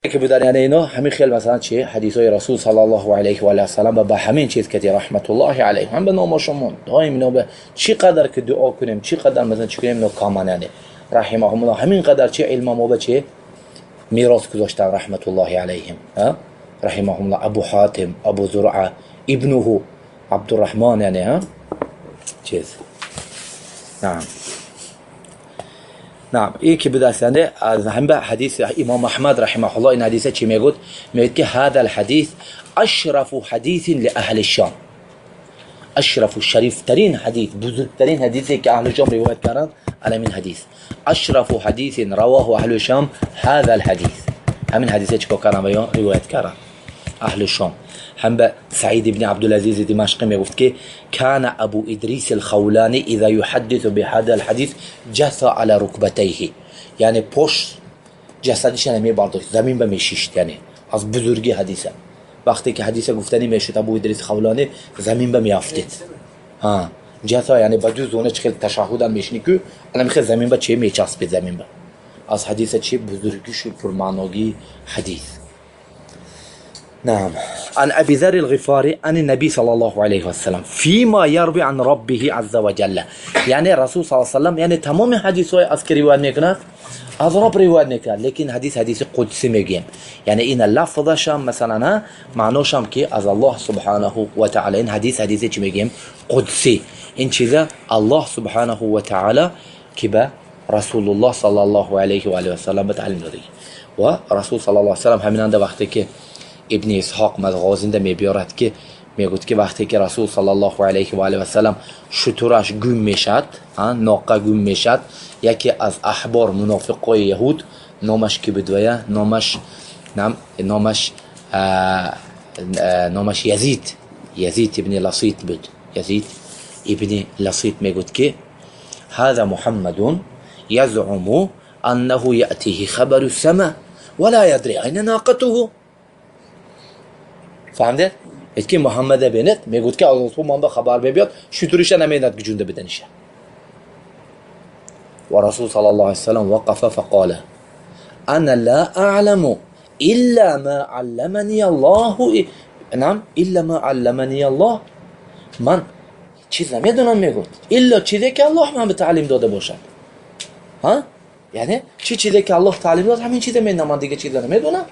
Ки будан, яъне ино ҳамин хел, масалан, чи ҳадисҳои Расул саллаллоҳу алайҳи ва саллам ба ҳамин чиз кати раҳматуллоҳи алайҳ ҳам ба номошон доим ино ба чӣ қадар ки дуо кунем, чӣ қадар, масалан, чӣ кунем, ино каман. Яъне раҳимаҳумуллоҳ ҳамин қадар чи илма мо ба чи мерос гузоштан, раҳматуллоҳи алайҳим, раҳимаҳумуллоҳ. Абу Ҳотим, Абу Зуръа, ибнуҳу Абдурраҳмон, яъне чиз. Наам, نعم, ин ки будааст, яъне аз ҳама ҳадис Имом Аҳмад раҳимаҳуллоҳ ин ҳадиса чӣ мегӯд? Мегӯяд, ки هذا الحديث أشرف حديث لأهل الشام. أشرف, шарифтарин ҳадис, бузургтарин ҳадисе ки аҳли Шом ривоят карданд, ана ин ҳадис. أشرف حديث رواه أهل الشام هذا الحديث. ҳамин ҳадисе чӣ кор карданд ва ё ривоят карданд аҳли Шом. Ҳам ба Саид ибни Абдулазизи Димашқӣ мегуфт, ки كان أبو إدريس الخولاني إذا يحدث بهذا الحديث جثا على ركبتيه. Яъне пош ҷасадиша намебардошт, замин ба мешишт, яъне аз бузурги ҳадиса. Вақте ки ҳадиса гуфтанӣ мешуд, Абу Идрис Хавлонӣ замин ба меафтед. جثا яъне ба ду зона чӣ хел ташаҳудан мешинӣ ку, ана хел замин ба че мечаспед, замин ба. Аз ҳадиса чи бузургишу пурмаъногии ҳадис. نعم, عن أبي ذر الغفاري عن النبي صلى الله عليه وسلم فيما يروي عن ربه عز وجل. یعنی رسول صلی الله علیه وسلم, یعنی تمام حدیث های از که روایت میکنه, از رب روایت میکنه, لیکن حدیث حدیث قدسی میگیم. یعنی این لفظش هم مثلا معناش هم که از الله سبحانه و تعالی. این حدیث حدیث چی میگیم؟ قدسی. این چیزا الله سبحانه و تعالی که به رسول الله صلی الله علیه و آله و سلم به تعلیم داده. و رسول صلی الله علیه و سلم همین وقتی که Ибни Исҳоқ Мағозинда мебиёрад, ки мегӯяд, ки вақте ки Расул саллаллоҳу алайҳи ва алайҳи васалам шутураш гум мешад, ноқа гум мешад, яке аз аҳбор, мунофиқои яҳуд, номаш ки буд вая, номаш Язид, Язид ибни Ласит буд. Язид ибни Ласит мегӯяд, ки هذا محمد يزعم أنه يأتيه خبر السماء ولا يدري أين ناقته. Фаҳмидед? Ки Муҳаммада бинед, мегӯяд, ки аз ман ба хабар мебиёд, шутуриша намедонад гуҷунда биданиша. Ва Расул саллаллоҳу алайҳи васаллам وقف فقال أنا لا أعلم إلا ما علمني الله. نعم, إلا ما علمني الله. Ман чиз намедонам, мегӯяд, илло чизе ки Аллоҳ ман ба таълим дода бошад. Яъне чӣ чизе ки Аллоҳ таълим дод, ҳамин чизе медонам, ман дига чизе намедонам.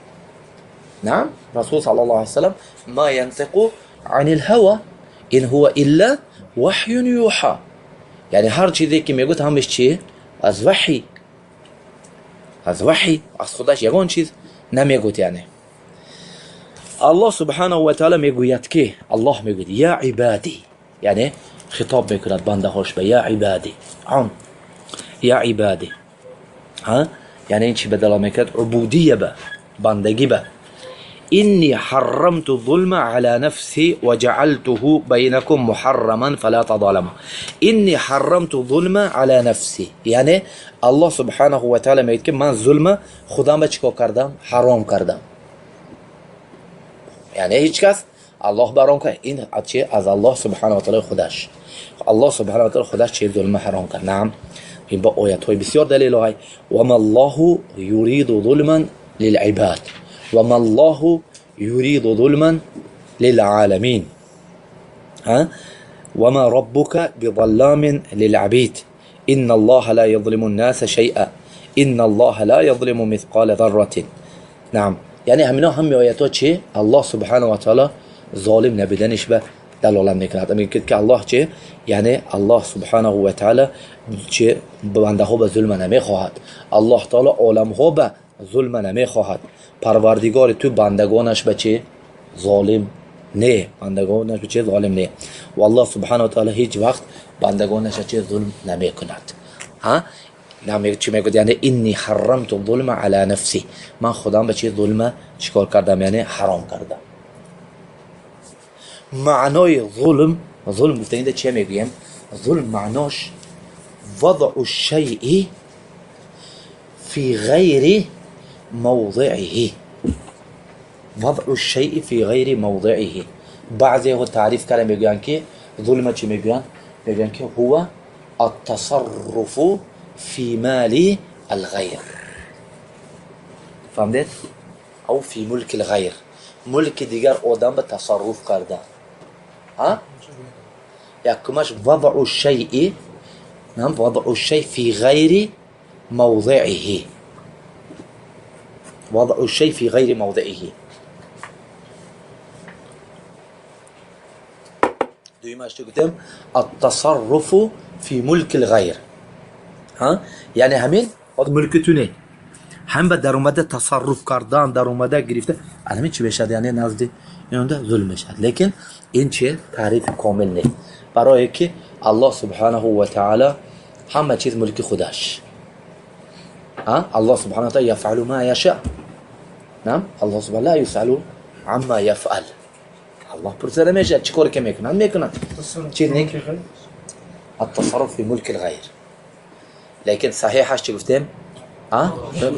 نعم, رسول صلى الله عليه وسلم ما ينطق عن الهوى إن هو إلا وحي يوحى. یعنی هر چیزی که میگوید همش چی؟ از وحی, از وحی. از خودش یگان چیز نمیگوید. یعنی الله سبحانه و تعالی میگوید که الله میگوید يا عبادي, یعنی خطاب میکند بنده هاش به يا عبادي عام يا عبادي. ها, یعنی این چی بدلا میکرد؟ عبودیه به, بندگی به. إني حرمت الظلم على نفسي وجعلته بينكم محرما فلا تظالموا. إني حرمت الظلم على نفسي, یعنی الله سبحانه و تعالی میگه که من ظلم خودم به چیکار کردم؟ حرام کردم. یعنی هیچ کس الله برام کرد. این چی؟ از الله سبحانه و تعالی خودش, الله سبحانه و تعالی خودش چه ظلم حرام کرد. نعم, این با آیت های بسیار دلیل های وما الله يريد ظلما للعباد وما الله يريد ظلما للعالمين. ها, وما ربك بظلام للعبيد إن الله لا يظلم الناس شيئا إن الله لا يظلم مثقال ذرة. نعم, یعنی همینا هم آیات چی؟ الله سبحانه و تعالی ظالم نبودنش به دلالت میکند. میگه که الله چه؟ یعنی الله سبحانه و تعالی چه بنده ها به ظلم نمیخواهد. الله تعالی عالم ها به ظلم نمیخواهد. پروردگار تو بندگانش به چه ظالم نه, بندگانش به چه ظالم نه. و الله سبحانه و تعالی هیچ وقت بندگانش چه ظلم نمیکند. ها, نه, چی میگه؟ یعنی إني حرمت الظلم على نفسي. من خودم به چه ظلم چیکار کردم؟ یعنی حرام کردم. معنای ظلم, ظلم گفتن چه میگویم؟ ظلم معناش وضع الشيء في غير موضعه. وضع الشيء في غير موضعه. بعضی ها تعریف کردن, میگویند که ظلم چی میگویند؟ میگویند که هو التصرف في مال الغير. فهمت؟ أو في ملك الغير، ملک دیگر آدم به تصرف کردن. ها؟ یکمش وضع الشیء، نعم، وضع الشیء في غیر موضعه، وضع الشیء في غیر موضعه. دویمش چی گفتم؟ التصرف في ملك الغیر. ها؟ یعنی همین ملک تو نه، هم به در اومده تصرف کردن، در اومده گرفته، همین چی بشد؟ یعنی نزد اینونده ظلم میشد. لیکن این چیه؟ تعریف کامل نیست، برای که الله سبحانه و تعالی همه چیز ملک خودش. ها؟ الله سبحانه و تعالی یفعل ما یشاء. نعم، الله سبحانه لا یسأل عما یفعل. الله پرسیده نمیشه چی کار که میکنن، میکنن. چیز نیست. التصرف في ملك الغير. لكن صحيح چی گفتیم؟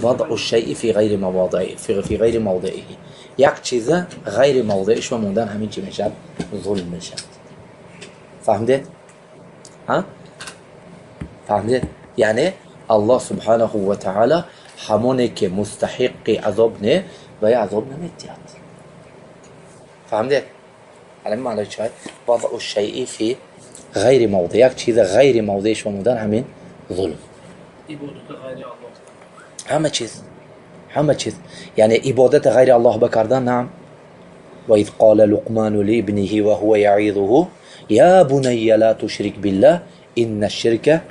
وضع الشيء في غير مواضعه، في غير موضعه. یک چیز غیر موضعش و موندن همین چی میشد؟ ظلم میشد. فهمید؟ ها؟ فهمید؟ یعنی الله سبحانه و تعالی همونه که مستحق عذاب نه و عذاب نمیدید. فهمید؟ الان معنی چیه؟ وضع الشيء في غیر موضعه، یک چیز غیر موضعش و موندن همین ظلم. همه چیز، همه چیز، یعنی عبادت غیر الله بکردن. نعم. و اذ قال لقمان لابنه وهو يعظه يا بني لا تشرك بالله ان الشرك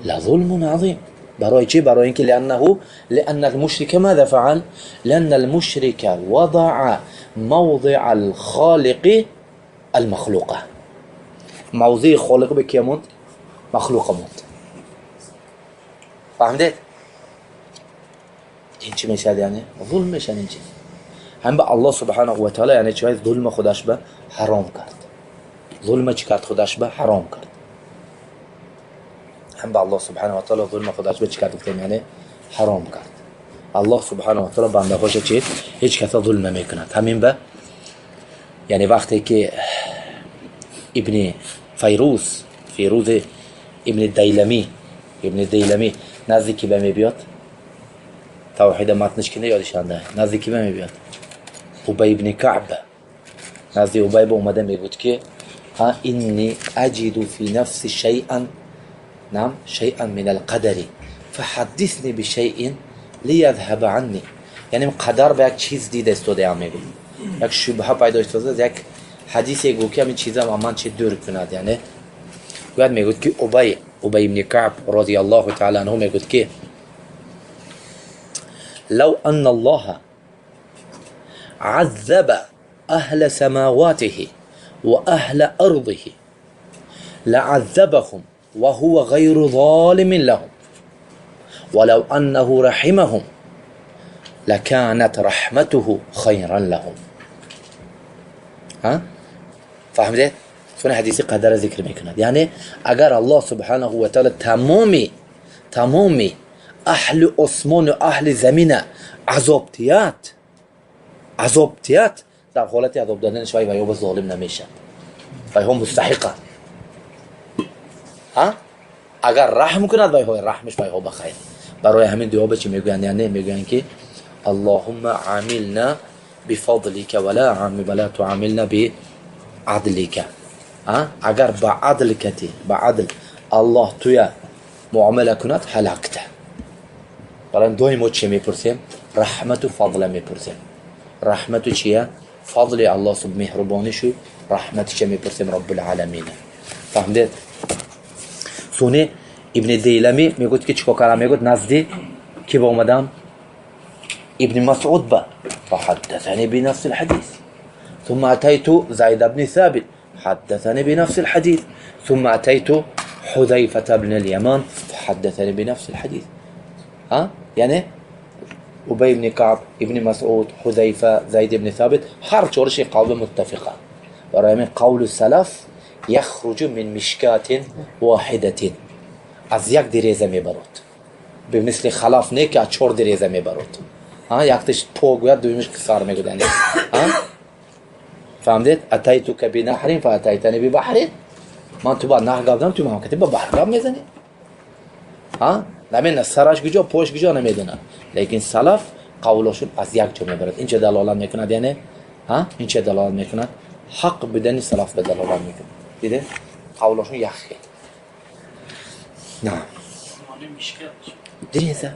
لظلم عظيم. برای چی؟ برای اینکه لانه لان المشرك ماذا فعل؟ لان المشرك وضع موضع الخالق المخلوقه. موضع خالق به کی موند؟ مخلوق موند. فهمید؟ این چی میشد؟ یعنی ظلم میشد. این چیز هم به الله سبحانه و تعالی، یعنی چی؟ ظلم خودش به حرام کرد. ظلم چی کرد؟ خودش به حرام کرد. هم به الله سبحانه و تعالی ظلم خودش به چی کرد؟ گفتیم یعنی حرام کرد. الله سبحانه و تعالی بنده خوش چی؟ هیچ کس ظلم نمیکند. همین به یعنی وقتی که ابن فیروز، فیروز ابن دیلمی، ابن دیلمی نزدیکی به می بیاد، توحید متنش که یادشانده، نزدیکی به می بیاد، ابی ابن کعب نزدی ابی به اومده میگوید که ها انی اجد فی نفسی شیئا، نعم، شیئا من القدر فحدثنی بشیء لیذهب عنی. یعنی قدر به یک چیز دیده استوده، هم میگوید یک شبهه پیدا استوده، یک حدیث گو که همین چیزا من چه دور کند. یعنی گوید میگوید که ابی، ابی ابن کعب رضی الله تعالی عنه میگوید که لو أن الله عذب أهل سماواته وأهل أرضه لعذبهم وهو غير ظالم لهم ولو أنه رحمهم لكانت رحمته خيرا لهم. ها؟ فهمت؟ سنة حدیثی قدر ذکر میکند. یعنی اگر الله سبحانه و تعالی تمامی تمامی اهل آسمان و اهل زمین عذاب تیاد، عذاب تیاد، در حالت عذاب دادنش وی و ظالم نمیشد، وی هم مستحقه. ها؟ اگر رحم کند وی های رحمش وی ها بخیر. برای همین دعا به چی میگویند؟ یعنی میگویند که اللهم عاملنا بفضلك ولا عام ولا تعاملنا بعدلك. ها؟ اگر با عدل کتی، با عدل الله توی معامله کند هلاکته. برای دوی ما چی میپرسیم؟ رحمت و فضل میپرسیم. رحمت چیه؟ فضل الله سب مهربانی شو، رحمت چه میپرسیم؟ رب العالمین. فهمید؟ سونه ابن دیلمی میگوید که چیکار کردم؟ میگوید نزدی کی با اومدم؟ ابن مسعود با فحدثني بنفس الحديث، ثم أتيت زيد بن ثابت حدثني بنفس الحديث، ثم أتيت حذيفة بن اليمان فحدثني بنفس الحديث. ها؟ یعنی ابی بن کعب، ابن مسعود، حذیفه، زید بن ثابت، هر چهارش قول متفقه. برای همین قول سلف یخرج من مشکات واحدة، از یک دریزه میبرد. به مثل خلاف نه که از چهار دریزه میبرد. ها، یکتش پا گوید، دویمش سر میگوید. یعنی ها؟ فهمید؟ اتیتک بنهر فاتیتنی ببحر. من تو با نهر گفتم، تو مملکت با بحر گپ میزنی. ها؟ نمیدونه سرش کجا پاش کجا نمیدونه. لیکن سلف Қавлошун аз як ҷо мебарад. Ин ча далолат мекунад, яъне ин ча далолат мекунад? Ҳақ будани салаф ба далолат мекунад. Диде? Қавлошун як хел. На. Дидед?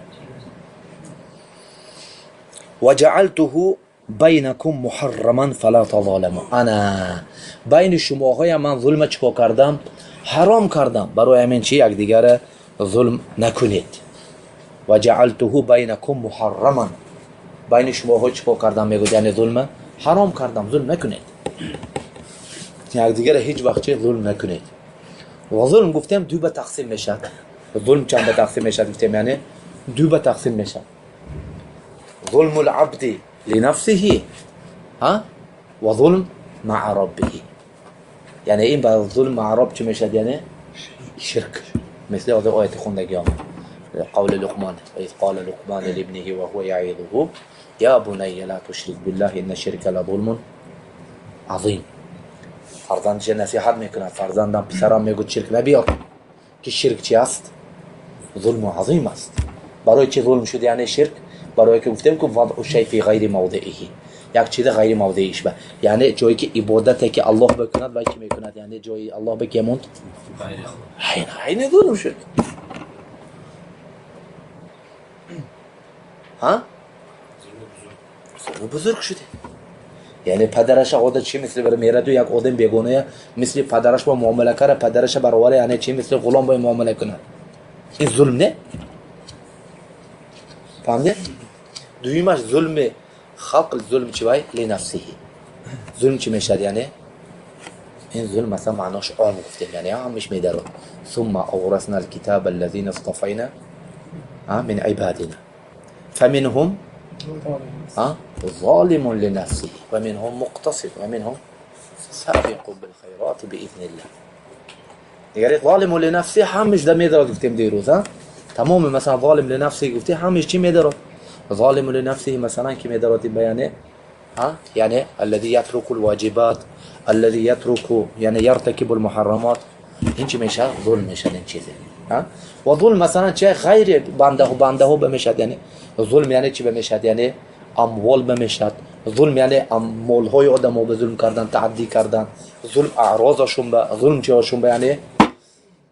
وجعلته بینکم محرما فلا تظالموا. انا بین شماهای من ظلم چیکار کردم؟ حرام کردم. برای همین چی؟ یکدیگر ظلم نکنید. و جعلته بینکم محرما. بین شماها چیکار کردم؟ میگه یعنی ظلم حرام کردم، ظلم نکنید. یکدیگر هیچ وقت چی ظلم نکنید. و ظلم گفتم دو به تقسیم میشد. ظلم چند به تقسیم میشد گفتم؟ یعنی دو به تقسیم میشد. ظلم العبد لنفسه ها و ظلم مع ربه. یعنی این با ظلم مع رب چی میشد؟ یعنی شرک. مثل هذا آیت خوندگی آمد، قول لقمان اذ قال لقمان لابنه وهو يعظه يا بني لا تشرك بالله ان الشرك لظلم عظیم. فرزندش نصیحت میکنه، فرزندم پسرم میگه شرک نبیار، که شرک چی است؟ ظلم عظیم است. برای چی ظلم شد یعنی شرک؟ برای که گفتیم که وضع شیء فی غیر موضعه، یک چیز غیر موضعش به، یعنی جایی که عبادت که الله بکند و کی میکند، یعنی جای الله به کی موند؟ غیر خدا. عین ظلم شد. ها؟ ظلم بزرگ شده. یعنی پدرش عادت چی مثل بر میرد و یک آدم بیگانه مثل پدرش با معامله کرد، پدرش برابر یعنی چی مثل غلام با معامله کنه. این ظلم نه؟ فهمیده؟ دویمش ظلم خلق، ظلم چی وای؟ لنفسه. ظلم چی میشد یعنی؟ این ظلم مثلا معناش عام گفتیم، یعنی همش میدارد. ثم اورثنا الكتاب الذين اصطفينا من عبادنا فمنهم ظالم لنفسه ومنهم مقتصد ومنهم سابق بالخيرات باذن الله. دیگه ظالم لنفسه همش ده میدارد گفتیم دیروز. تمام مثلا ظالم لنفسه گفتی همش چی میدارد؟ ظالم لنفسه مثلا که میدارد بیانه ها، یعنی الذي يترك الواجبات، الذي يترك یعنی يرتكب المحرمات، این چی میشه؟ ظلم میشه این چیزه. ها و ظلم مثلا چه غیر بنده و بنده ها بمیشد، یعنی ظلم یعنی چی بمیشد؟ یعنی اموال بمیشد. ظلم یعنی مال های آدم ها به ظلم کردن، تعدی کردن، ظلم اعراضشون به ظلم چه به یعنی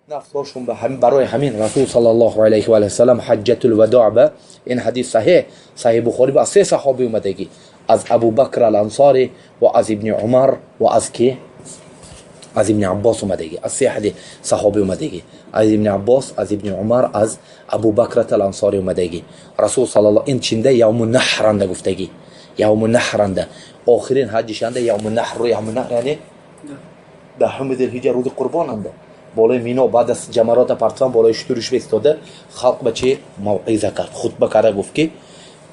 نفسشون به همین. برای همین رسول صلی الله علیه و آله سلم حجت الوداع به این حدیث صحیح، صحیح بخاری، با سه صحابی اومدگی، از ابوبکر الانصاری و از ابن عمر و از کی؟ از ابن عباس اومدگی. از سه حدیث صحابی اومدگی، از ابن عباس، از ابن عمر، از ابوبکر الانصاری اومدگی. رسول صلی الله این چنده یوم النحر گفتگی، یوم النحر آخرین حجشنده یوم النحر. یوم النحر یعنی دهم ذی الحجه، روز قربان انده. بالای مینا بعد از جمرات پرتان بالای شترش ایستاده خلق به چه موعظه کرد، خطبه کرده، گفت که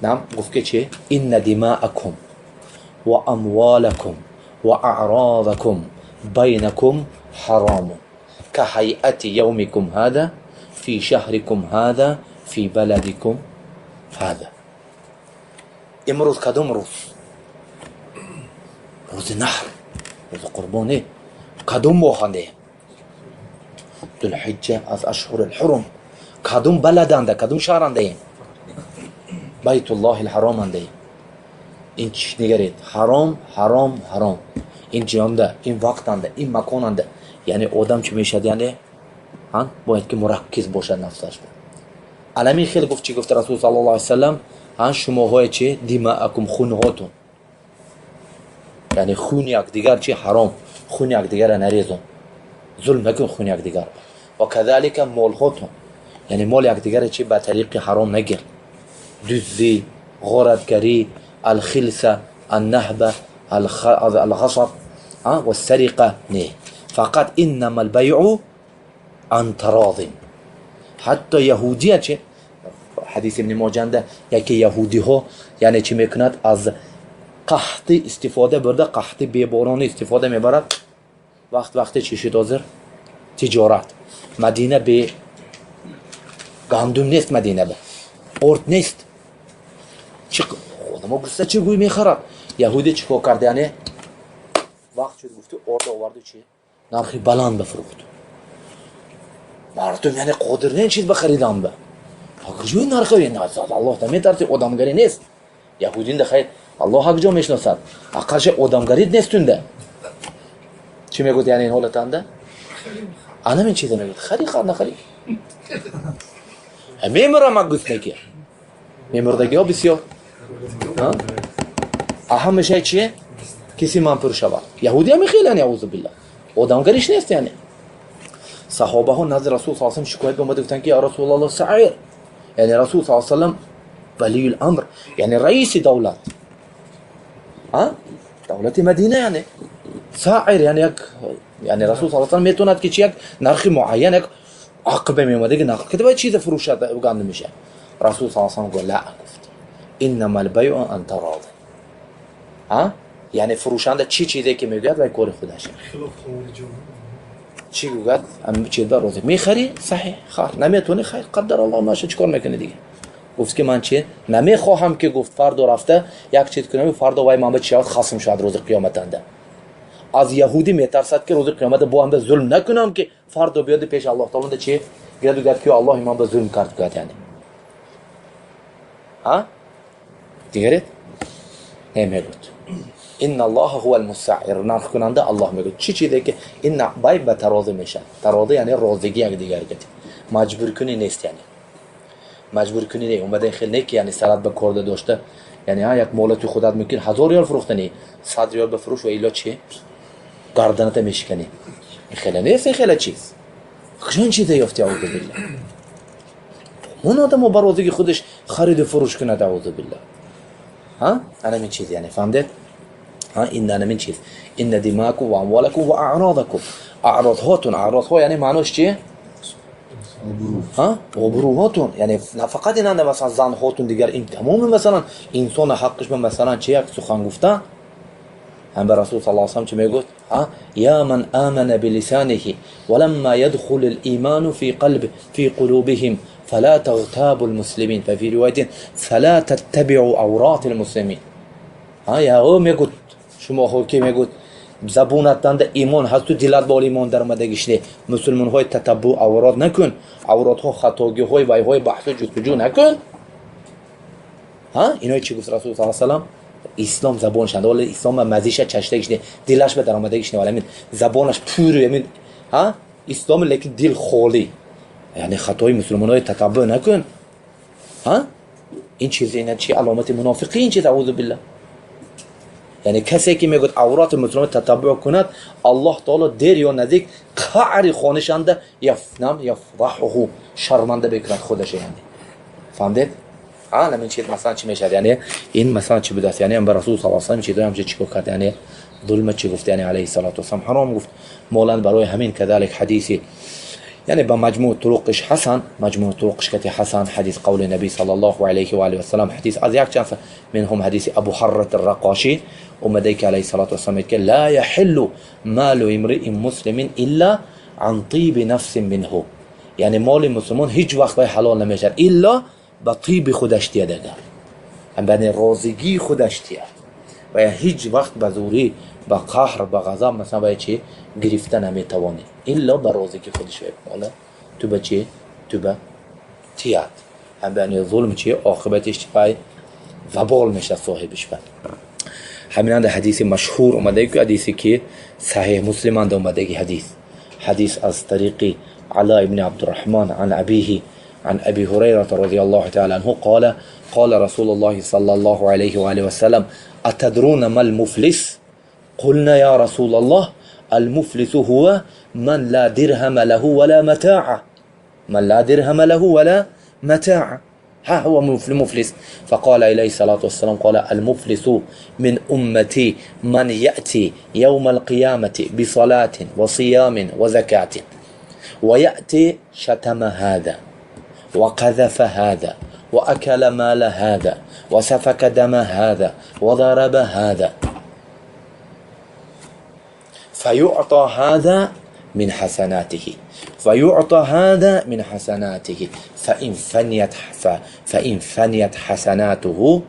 نعم، گفت که چه؟ ان دماءکم و اموالکم و اعراضکم بینکم حرام كهيئة يومكم هذا في شهركم هذا في بلدكم هذا. امروز کدوم روز؟ روز نحر، روز قربانی. کدوم ماهنده؟ ذوالحجه از اشهر الحرم. کدوم بلدنده؟ کدوم شهرنده؟ بیت الله الحرام انده. این چی نگرید؟ حرام حرام حرام. این جانده، این وقتنده، این مکاننده. یعنی آدم چی میشد؟ یعنی باید که مرکز باشد نفسش. علمی خیلی گفت چی گفت رسول صلی الله علیه وسلم؟ شماهای چی؟ دماءکم، خونهاتون، یعنی خون یک دیگر چی؟ حرام. خون یک دیگر نریزون، ظلم نکن خون یک دیگر. و کذالک مالهاتون، یعنی مال یک دیگر چی؟ به طریق حرام نگیر، دزدی، غارتگری، الخلسه، النهبه، الغصب و السرقه. نه، فقط انما البيع عن تراض. حتی یهودیه چه؟ حدیث ابن ماجه یکی یهودی ها یعنی چی میکند؟ از قحطی استفاده برده، قحطی بیبارانی استفاده میبرد. وقت وقتی چی شد حاضر؟ تجارت مدینه به گندم نیست، مدینه به آرد نیست. چی آدم ها گفته چی گوی میخرد؟ یهودی چیکار کرد؟ یعنی وقت شد گفته آرد آورد چی؟ نرخی بلند بفروخت. مردم یعنی قادر نیست چیز بخریدن به. کجای نرخی؟ الله تا میترسی آدمگری نیست. Яҳудинда хайр Аллоҳ ҳақ ҷо мешиносад. Ақалша одамгарид нестунда. Чӣ мегӯяд яъне ин ҳолатанда? Анамин чиза мегӯяд. Хари хар нахари. Мемирам ак гуфтнеки. Мемирдагиҳо бисёр. Аҳамашай чие? Киси ман пур шавад. Яҳудия мехелан яузу билла. Одамгариш нест яъне. Саҳобаҳо назди Расул саллаллоҳу алайҳи васаллам шикоят омада гуфтанд ки я Расулаллоҳ саир. Яъне Расул саллаллоҳу алайҳи васаллам валиюл амр, яъне раиси давлат. Давлати Мадина яъне. Саир яъне як яъне Расул саллаллоҳу алайҳи васаллам метавонад ки чи як нархи муайян як ақл меомада ки нақл карда бояд чиза фурӯшад ганда мешавад. Расул саллаллоҳу алайҳи васаллам гуфт ла гуфт. Иннамал байъу ан тарадин. Яъне фурӯшанда чӣ чизе ки мегӯяд вай кори худаш. Чӣ гӯяд чизба розӣ. Мехарӣ саҳеҳ хар, наметавонӣ хайр қаддар Аллоҳ маша чӣ кор мекунӣ дига. Гуфт ки ман чи намехоҳам ки гуфт фардо рафта як чиз кунам фардо вай ман ба чӣ шавад хасм шавад рӯзи қиёматанда. Аз яҳудӣ метарсад ки рӯзи қиёмата бо ҳам ба зулм накунам ки фардо биёд пеши Аллоҳ таоло чи гирад гӯяд ки Аллоҳ ман ба зулм кард гӯяд яъне. Дигарет? Не мегӯяд. Инна Аллоҳа ҳувал мусаъир. Нархкунанда Аллоҳ мегӯяд. Чӣ чизе ки ин бай ба тарозӣ мешавад. Тарозӣ яъне розигӣ якдигарга. Маҷбуркунӣ нест яъне. Маҷбуркунӣ не. Омада хел не ки яъне сарат ба корда дошта яъне як молати худат мумкин 1000 риёл фурӯхтанӣ, 100 риёл бифурӯш ва илло чӣ? Гарданата мешиканӣ. Ин хеле нест ин хеле чиз. Куҷо ин чиза ёфти аузу биллаҳ? Он одамо ба розигии худаш хариду фурӯш кунад аузу биллаҳ. Анамин чиз яъне фаҳмдед? Ин анамин чиз. Инна димаакум ва амволакум ва аъродакум. Аъродҳотун, аъродҳо яъне маънош чие? Обрӯҳотун. Яъне на фақат инанда масалан занҳотун дигар ин тамоми масалан инсона ҳаққиш ба масалан чи як сухан гуфтан. Ҳам ба Расул саллаллоҳу алайҳи васаллам чи мегуфт? Я ман амана билисаниҳи ва ламма ядхул ал-иману фи қалби фи қулубиҳим фала тагтабу ал-муслимин ва фи ривоятин фала таттабиу аврати ал-муслимин. Я о мегуфт шумоҳо ки мегуфт забонатанда имон ҳасту дилат бо имон даромадагиш не мусулмонҳои татаббу аврот накун, авротҳо хатогиҳои вайҳои баҳсу ҷустуҷӯ накун. Иное чӣ гуфт Расул саллаллоҳу алайҳи васаллам? Ислом забонаш анда вале ислом мазиша чашидагиш не дилаш ба даромадагиш не вале амин забонаш пур амин ислом лекин дил холӣ. Яъне хатои мусулмонҳои татаббу накун. Ин чиз ина чи аломати мунофиқӣ ин чиз аузу биллаҳ. Яъне касе ки мегӯяд авроти мусулмон татаббуъ кунад, Аллоҳ таоло дер ё наздик қаъри хонишанда яфнам яфдаҳуҳу шарманда бекунад худаша яъне. Фаҳмдед? Ҳамин чиз масалан чӣ мешавад? Яъне ин масалан чӣ будааст? Яъне ба Расул саллаллоҳу алайҳи васаллам чизҳое ҳамчун чӣ кор кард? Яъне зулма чӣ гуфт? Яъне алайҳи салоту вассалам ҳаром гуфт. Молан барои ҳамин кадалик ҳадиси яъне ба маҷмӯъ туруқиш ҳасан, маҷмӯъ туруқиш кати ҳасан ҳадис қавли наби саллаллоҳу алайҳи ва алиҳи васаллам ҳадис аз якчанд минҳум ҳадиси Абу Ҳаррат ар-Рақошӣ омадае ки алайҳи салоту вассалам мегӯяд ки ла яҳиллу малу имриин муслимин илла ан тиби нафсин минҳу. Яъне моли мусулмон ҳеҷ вақт вай ҳалол намешавад илло ба тиби худаш диҳад агар. Яъне розигии худаш диҳад. Ва ҳеҷ вақт ба зӯрӣ, ба қаҳр, ба ғазаб масалан вай чӣ гирифта наметавонӣ. Илло ба розигии худаш вай мола ту ба чӣ? Ту ба тият. Яъне зулм чӣ? Оқибатиш вай вабол мешавад соҳибиш ба. Ҳаминанда ҳадиси машҳур омадаги ки ҳадисе ки саҳеҳ муслиманда омадаги ҳадис. Ҳадис аз тариқи Ала ибни Абдурраҳмон ан абиҳи عن أبي هريرة رضي الله تعالى عنه قال قال رسول الله صلى الله عليه وآله وسلم أتدرون ما المفلس؟ قلنا يا رسول الله المفلس هو من لا درهم له ولا متاع. من لا درهم له ولا متاع، ها هو مفلس. فقال عليه الصلاة والسلام قال المفلس من أمتي من يأتي يوم القيامة بصلاة وصيام وزكاة ويأتي شتم هذا وقذف هذا وأكل مال هذا وسفك دم هذا وضرب هذا فيعطى هذا من حسناته فيعطى هذا من حسناته فإن فنيت حسناته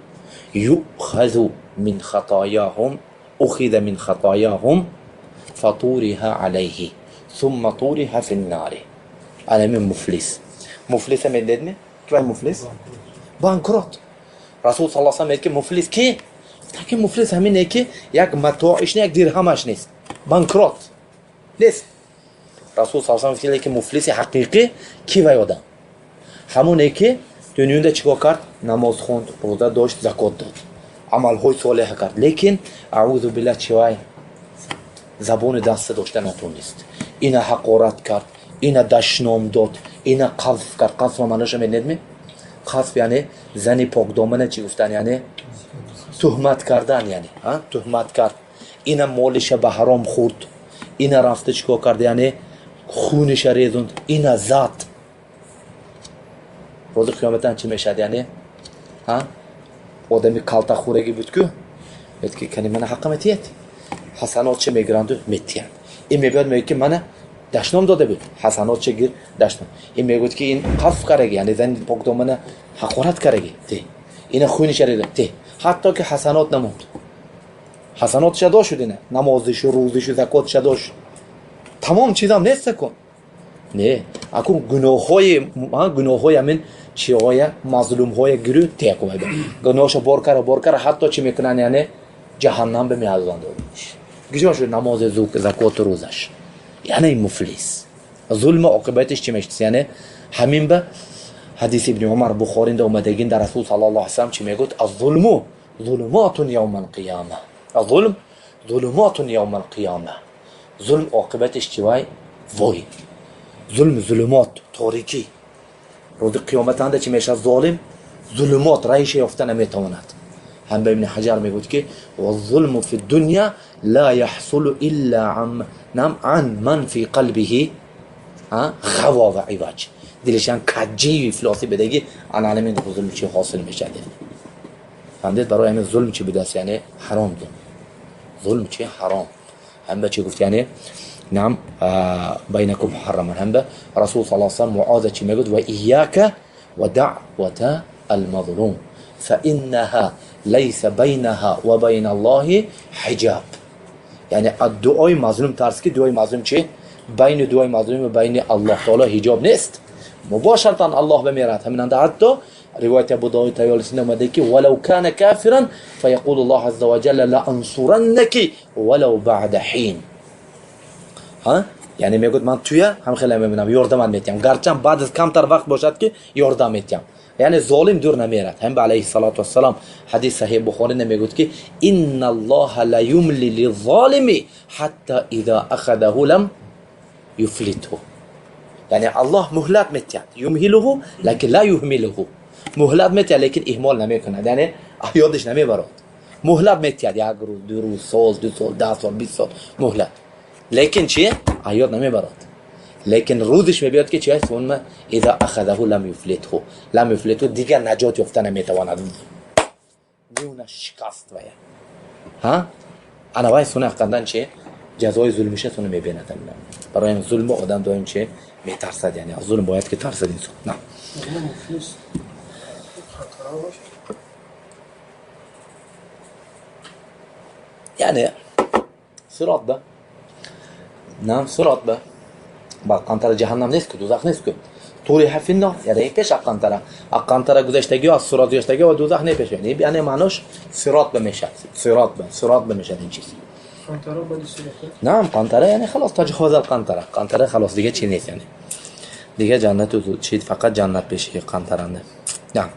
يؤخذ من خطاياهم أخذ من خطاياهم فطورها عليه ثم طورها في النار. أنا من مفلس. مفلس من ددمي؟ كيف مفلس؟ بانكروت. Расул саллаллоҳу алайҳи васаллам мегӯяд ки муфлис ки? Таки муфлис ҳамине ки як матоиш не, як дирҳамаш нест, банкрот нест. Расул саллаллоҳу алайҳи васаллам мегӯяд ки муфлиси ҳақиқӣ ки вай одам? Ҳамоне ки дунёда чикор кард? Намоз хонд, рӯза дошт, закот дод, амалҳои солеҳа кард, лекин аъузу биллаҳ чи вай забони даста дошта натонист, ина ҳақорат кард, ина дашном дод, ина қазф кард. Қазф маъноша медонедми? Қазф яъне зани покдомана чӣ гуфтан, яъне туҳмат кардан, яъне туҳмат кард, ина молиша ба ҳаром хӯрд, ина рафта чикор кард, яъне хуниша резунд, ина зад. Рӯзи қиёматан чӣ мешавад? Яъне одами калтахӯрагӣ буд ку, мегӯяд ки кани мана ҳаққа метиҳед, ҳасанот чӣ мегиранду метиҳанд. Ин мебиёд, мегӯяд ки мана дашном дода буд, ҳасанот чӣ гир, дашном. Ин мегӯяд ки ин қазф кардаги, яъне зани покдомана ҳақорат кардаги, те ина хуниша резунд, те ҳатто ки ҳасанот намонд, ҳасанотша дошт шуд, ина намозишу, рӯзишу, закотша дошт, тамом чизам нест акун. Не, акун гуноҳҳои ҳамин чиҳоя, мазлумҳоя гирӯ теякун, гуноҳша бор кара, бор кара, ҳатто чӣ мекунанд, яъне ҷаҳаннам ба меазанд. Гиҷо шуд намози, закоту, рӯзаш? Яъне муфлис зулма оқибатиш чӣ мешавад? Яъне ҳамин ба ҳадиси Ибни Умар, Бухоринда омадагин, дар Расул саллаллоҳу алайҳи васаллам чӣ мегӯяд? Аззулму зулуматун явмал қияма, аззулм зулуматун явмал қияма. Зулм оқибатиш чӣ? Вай вой, зулм зулумот, торикӣ. Рӯзи қиёматанда чӣ мешавад? Золим зулумот, раиша ёфта наметавонад. Ҳам ба Ибни Ҳаҷар мегӯяд ки ваззулму фи дунья ла яҳсулу илла ан ман фи қалбиҳи ғаво ва иваҷ. Дилишан каҷҷию ифлосӣ бедагӣ, ана ҳамин зулм чи ҳосил мешавад. Фаҳмидед? Барои ҳамин зулм чӣ будааст? Яъне ҳаром. Зулм чи ҳаром. Ҳам ба чӣ гуфт? Яъне нам байнакум муҳарраман. Ҳам ба Расул саллаллоҳу алайҳи васаллам Муоза чӣ мегӯяд? Ва ияка ва даъвата алмазлум фаиннаҳа лайса байнаҳа ва байна Аллоҳи ҳиҷаб. Яъне аз дуои мазлум тарс, ки дуои мазлум чи? Байни дуои мазлум ва байни Аллоҳ таоло ҳиҷоб нест, мубошаратан Аллоҳ бамерад. Ҳаминанда ҳатто ривояти Абу Довуд Таёлисӣ омада ки валав кана кафиран фаяқулу Аллоҳ азза ва ҷалла лаансураннаки валав баъда ҳин. Яъне мегӯяд, ман туя ҳам хеле мебинам, ёрдамат метиҳам, гарчанд баъд аз камтар вақт бошад ки ёрдам метиҳам. Яъне золим дур намерад. Ҳам ба алайҳи салоту вассалом ҳадис саҳеҳ Бухорӣ мегӯяд ки инналлоҳа ла юмли лиззолими ҳатта иза ахадаҳу лам юфлитҳу. Яъне Аллоҳ муҳлат метиҳад, юмҳилуҳу лакин ла юҳмилуҳу, муҳлат метиҳад, лекин иҳмол намекунад, яъне ёдиш намебарад. Муҳлат метиҳад як рӯз, 2 рӯз, сол, 2 сол, 10 сол, 20 сол муҳлат, лекин чи ёд намебарад. Лекин рӯзиш мебиёд ки чи сумма иза ахадаҳу лам юфлитҳу, лам юфлитҳу, дигар наҷот ёфта наметавонад, миёна шикаст вая. Ҳа, ана вай суна ҳақиқатан чи ҷазои зулмиша суна мебинад. Барои ин зулму одам доим чи метарсад, яъне аз зулм бояд ки тарсад инсон. На, яъне сирот ба нам, сирот ба қантара ҷаҳаннам нест ку, дузах нест ку. Туриҳа финнор, яъне пеш қантара, қантара гузаштагӣ, аз сирот гузаштагӣ ва дузах не пеш, яъне маънош сирот ба мешад, сирот ба, сирот ба мешад ин чиз. Нам қантара, яъне халос, таҷҳоз қантара, қантара халос, дига чи нест, яъне дига ҷаннату чи, фақат ҷаннат пеши қантаранда. Нам.